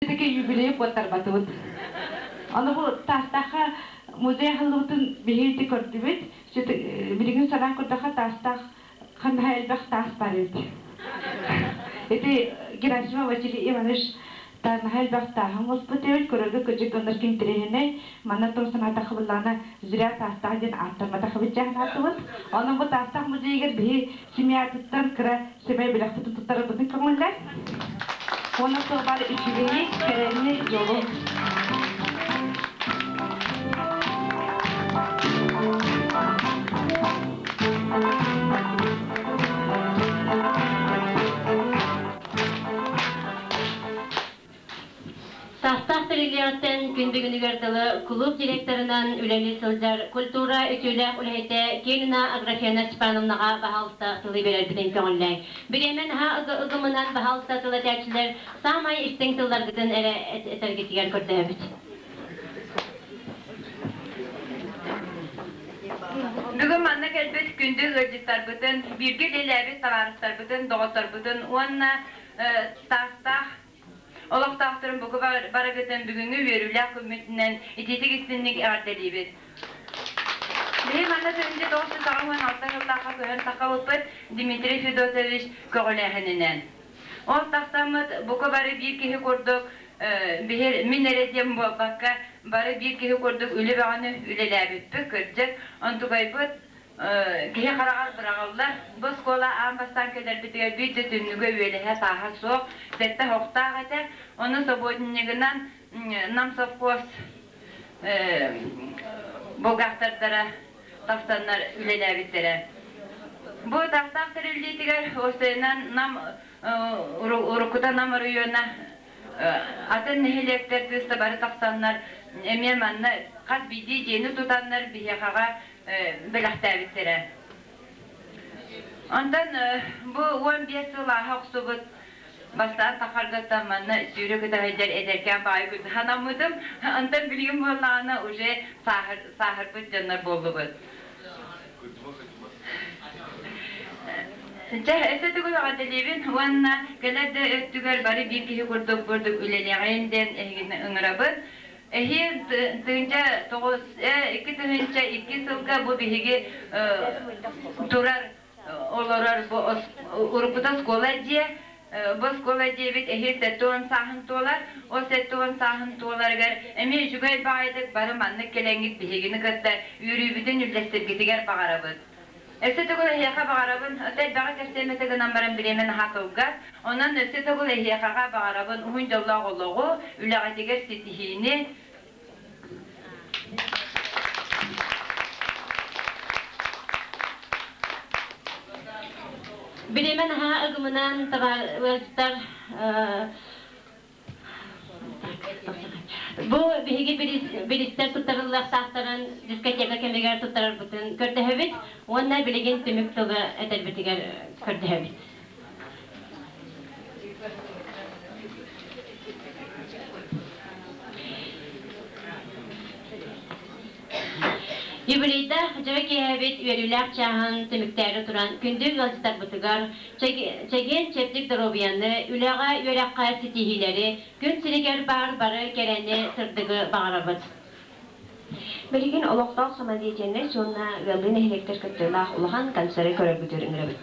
Таки юбилейы куоттарбатыбыт. Аны бу Таастаахха музей аһыллыбытын биһиги көрдүбүт. Билигин санаан көрдөххө Таастаах ханна элбэх таас бар эбит. Ити Герасимов Василий Иванович наһаа элбэх тааһын муспут эбит, көрөргө кыдьык ынырык интэриэһинэй. Манна тон санаатахха буллаҕына зря Таастаах диэн ааттамматах эбит дьаһанаатыбыт. Онон бу Таастаах музейыгар биһи семьятыттан кыра сэмэй бэлэхпитин туттарарбытын көҥүллэр. Уонна суобар үчүгэйи, кэрэни, дьолу. Састаах тэриллиэҕиттэн күн бүгүнүгэр дылы кулууп директорынан үлэлии сылдьар культура үтүөлээх үлэһитэ Кирина Аграфена Степановнаҕа баһаалыста тылы биэрэрбитин көҥүллээҥ. Бириэмэ наһаа ыгымынан баһаалыста тыл этээччилэр саамай истиҥ тылларгытын эрэ этэргитигэр көрдөһөбүт. Бүгүн манна кэлбит күндү ыалдьыттарбытын, бииргэ үлэлээбит табаарыстарбытын, доҕотторбутун уонна таастаах олохтоохторун бука барыгытын бүгүҥҥү үөрүүлээх күммүтүнэн итиитик истинник эҕэрдэлиибит. Биһи манна 1986 сыллаахха көһөн таххабыппыт Дмитрий Федотович көҕүлээһининэн. Ол тахсаммыт бука бары биир киһи курдук биһи мин эрэ диэн буолбакка бары биир киһи курдук үлэ бөҕөнү үлэлээбиппит кырдьык онтукайбыт киһи хараҕар быраҕыллар. Бу оскуола аан бастаан кэлэрбитигэр биир да түннүгэ үөлэһэ тааһа суох, сэттэ оһохтоох этэ. Ону субботнигынан Нам совхоз булгахтардара тахсаннар үлэлээбиттэрэ. Бу тахсаах тэриллиитигэр осенан Нам уруккута Нам оройуона атын нэһилиэктэр тыыста бары тахсаннар эмиэ манна хас биирдии дьиэни тутаннар биһиэхэҕэ бэлэхтээбиттэрэ. Онтон бу 15 сыл ааһа охсубут бастаан тахаргаттан манна сүүрэ кытаһыйдар эдэркээн баайы санаммытым. Онтон билигин буоллаҕына уже сааһырбыт дьоннор буоллубут. Дьэ, өссө тугу эҕэрдэлиибин уонна кэлэр да өттүгэр бары биир киһи курдук курдук үлэлиэҕин диэн эһигини ыҥырабын. Эһиил 2002 сылга бу биһиги турар олорор бу уруккута оскуола дьиэ бу оскуола дьиэбит эһиил 70 сааһын туолар. Ол 70 сааһын туоларыгар эмиэ үчүгэй баҕайытык бары маннык кэлэҥҥит биһигини кытта үөрүүбүтүн үллэстэргитигэр баҕарабыт. Өссө төгүл эһиэхэ баҕарабын, ото элбэҕи кэпсиэм этэ гынан баран бириэмэ наһаа кылгас. Онон өссө төгүл эһиэхэҕэ баҕарабын уһун дьоллоох олоҕу, үлэҕитигэр ситиһиини. Бириэмэ наһаа ыгымынан табаарыстар Бу биһиги биристэр туттарыллыахтаахтарын дискотека кэмигэр туттарарбытын көрдөһөбүт уонна билигин түмүк тылы этэрбитигэр көрдөһөбүт. Юбилейдаах дьоро киэһэбит үөрүүлээх чааһын түмүктээри туран күндү ыалдьыттарбытыгар чэгиэн-чэбдик доруобуйаны, үлэҕэ, үөрэххэ ситиһиилэри, күн сиригэр баар бары кэрэни, сырдыгы баҕарабыт. Билигин олохтоох самодеятельность уонна ыаллыы нэһилиэктэр кыттыылаах улахан концеры көрөргүтүгэр ыҥырабыт.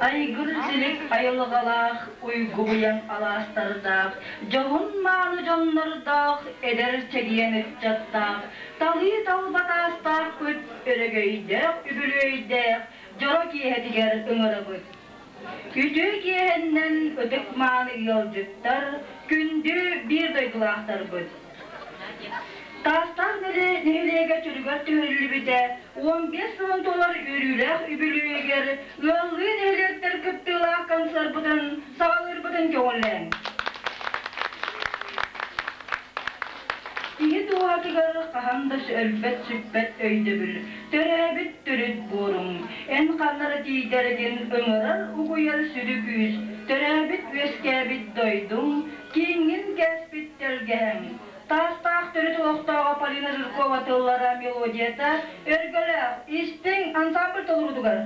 Айгыр-силик айылҕалаах, уйгу-быйаҥ алаастардаах, дьоһун-мааны дьоннордоох, эдэр чэгиэн ыччаттаах, талыы талба таастаахпыт, өрөгөйдөөх үбүлүөйдээх дьоро киэһэтигэр ыҥырабыт. Үтүө киэһэннэн ытык-мааны ыалдьыттар, күндү биир дойдулаахтарбыт! Таастаах нэһилиэгэ чөлүгэр түһэриллибитэ 15 сылын туолар үөрүүлээх үбүлүөйүгэр ыаллыы нэһилиэктэр кыттыылаах концерпытын саҕалыырбытын көҕүлээҥ. Киһи дууһатыгар хаһан да өлбөт-сүппэт өйдөбүл, төрөөбүт төрүт буоруҥ, эн ханнара тиийдэргин ыҥырар-угуйар сүдү күүс, төрөөбүт-үөскээбит дойдуҥ, кииҥҥин кээспит тэлгэһэҥ. Таастаах төрүт олохтооҕо Полина Жиркова тыллара, мелодията өргөлөөх, истиҥ ансамбль толоруутугар.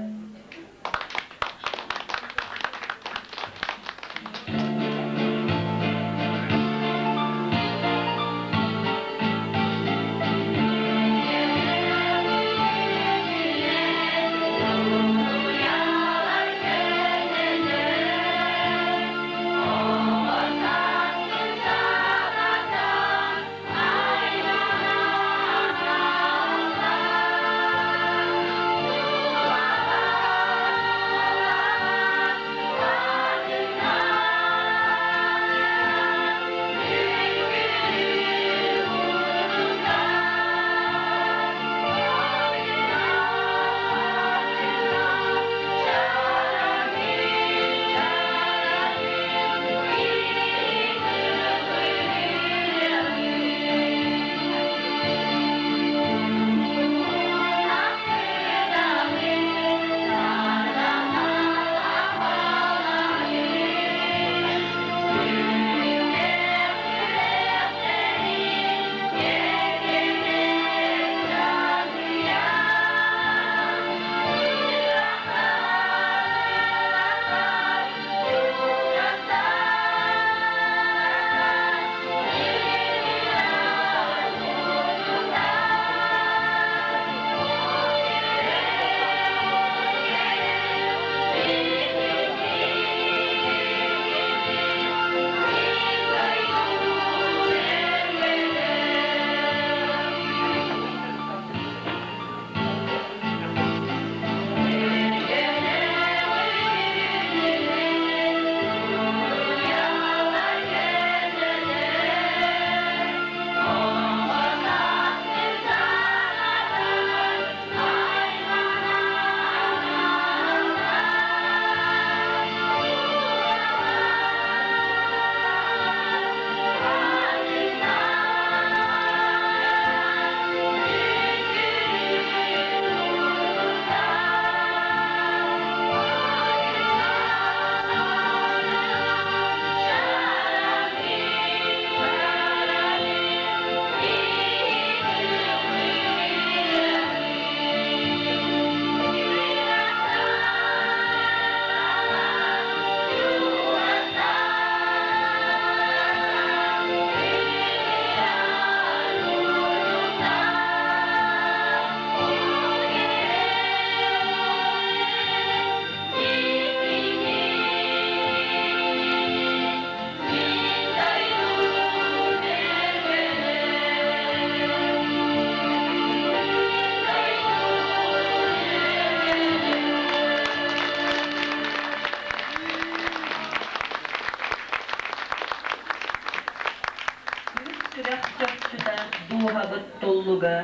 Сүрэх чопчута, дууһабыт туллуга,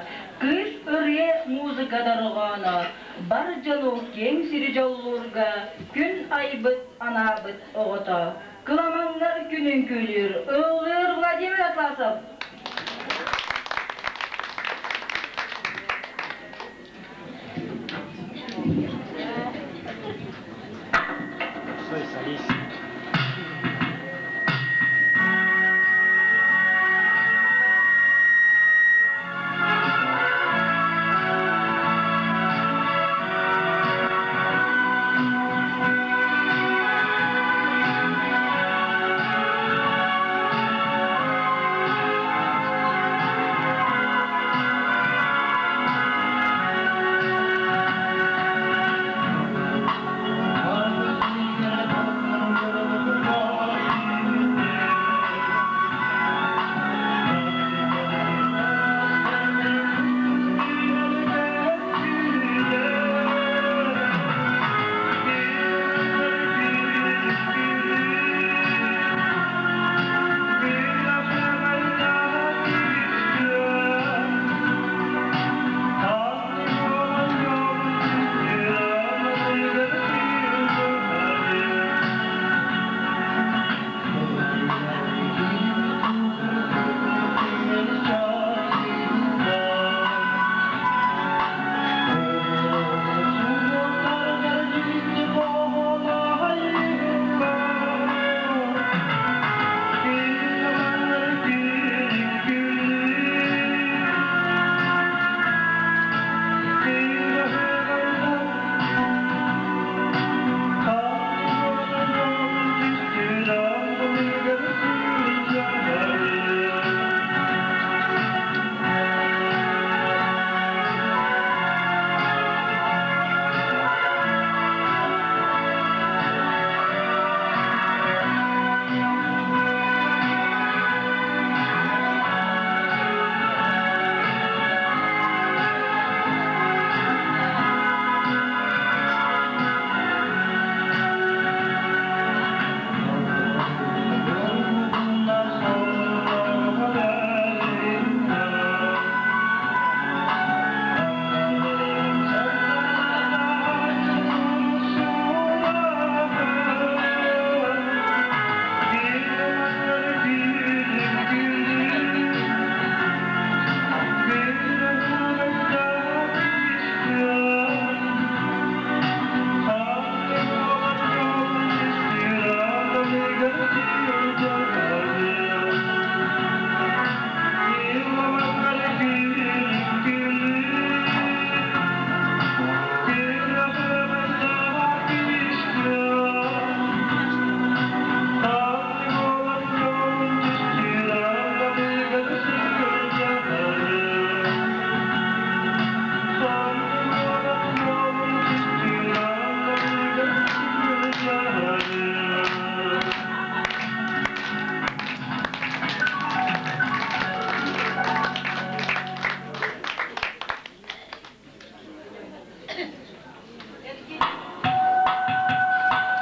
кыыс ырыа музыка дорҕооно, бар дьону киэҥ сири дьоллуурга күн айбыт анаабыт оҕото. Кыламаннар күнүн күлүүр, ыллыыр Владимир Атласов.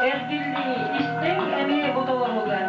Эргиллии истиҥ эмиэ бу толоруга.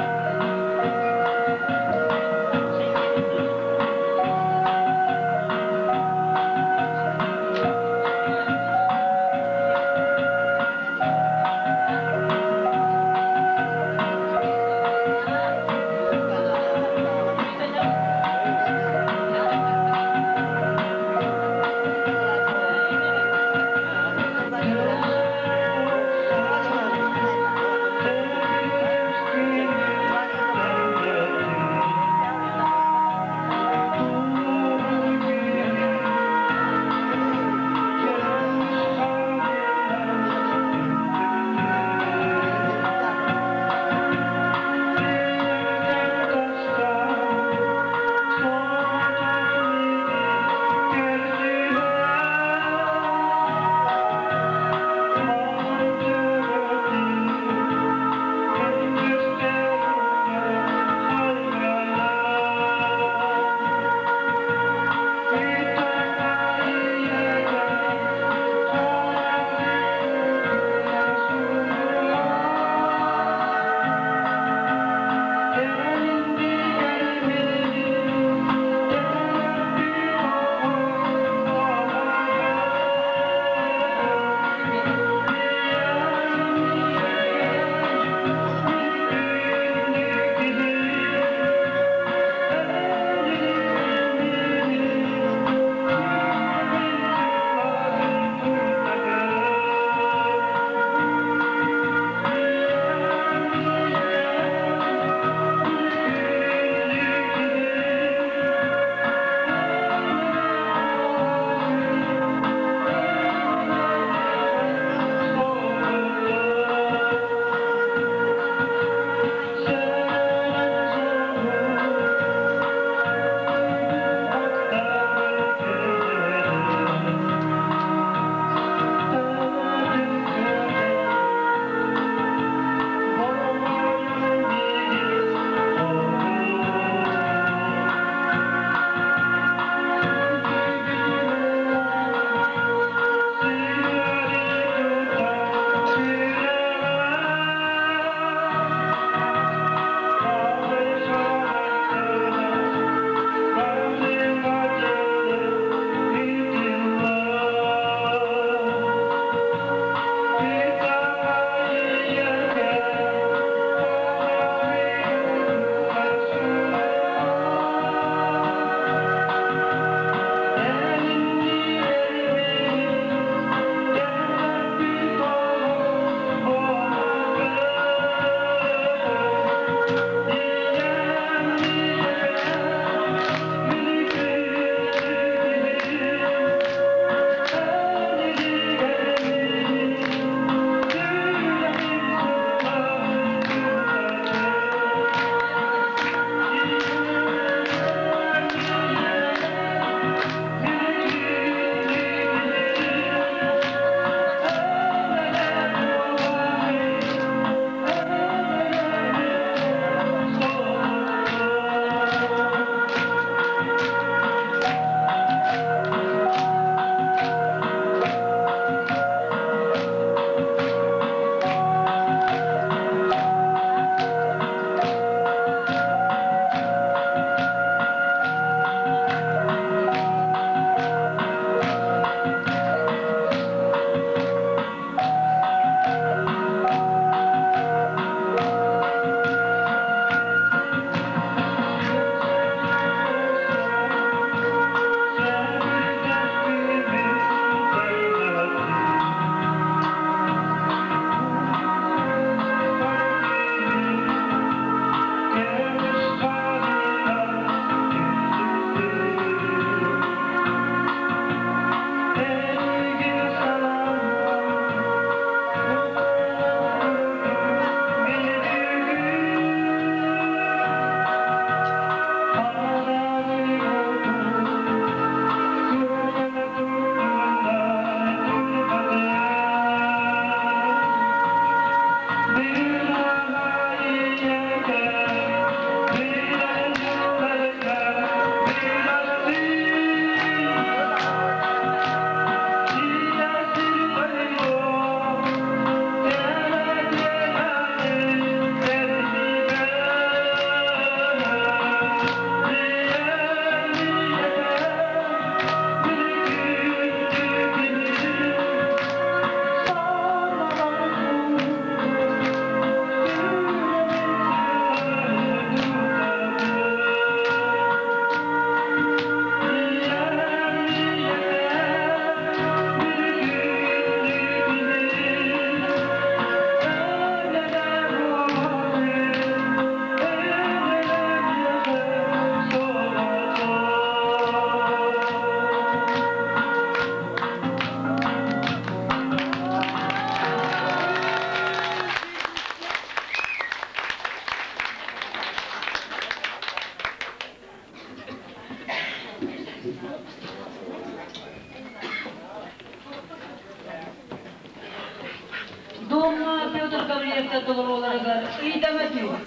Домна Петр Гавриловка толорууларыгар Ыйдаҥа түүн.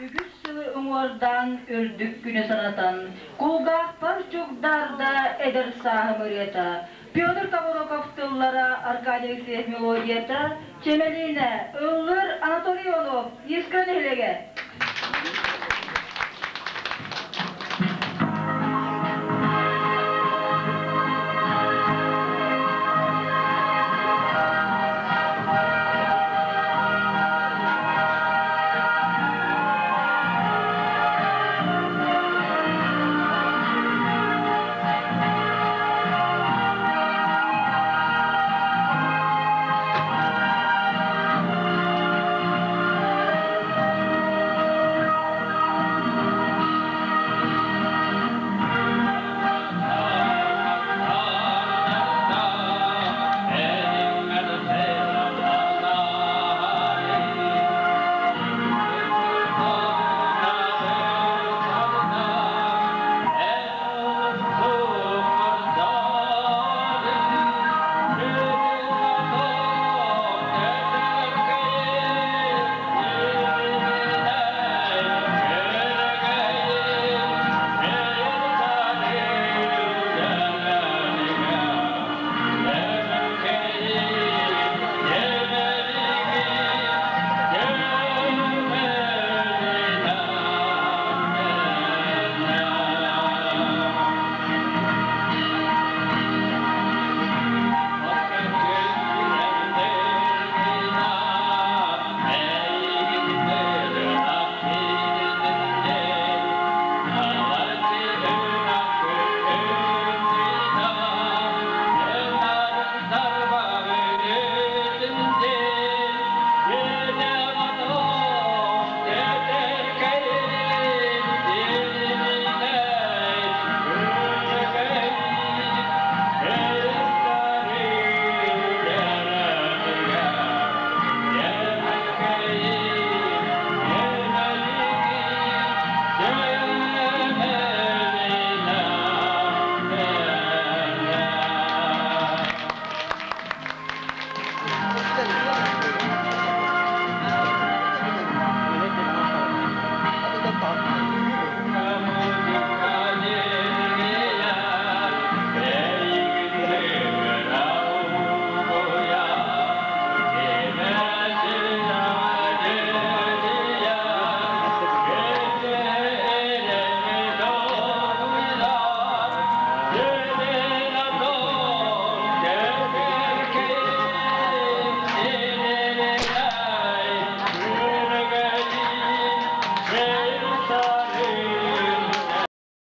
Үгүс сылы уҥуордаан үрдүк күнү санатан, кулгаахпар чугдаарда эдэр сааһым ырыата. Петр Комароков тыллара, Аркадий Алексеев мелодията, Чэмэлиинэ, ыллыыр Анатолий Иванов, Искра нэһилиэгэ.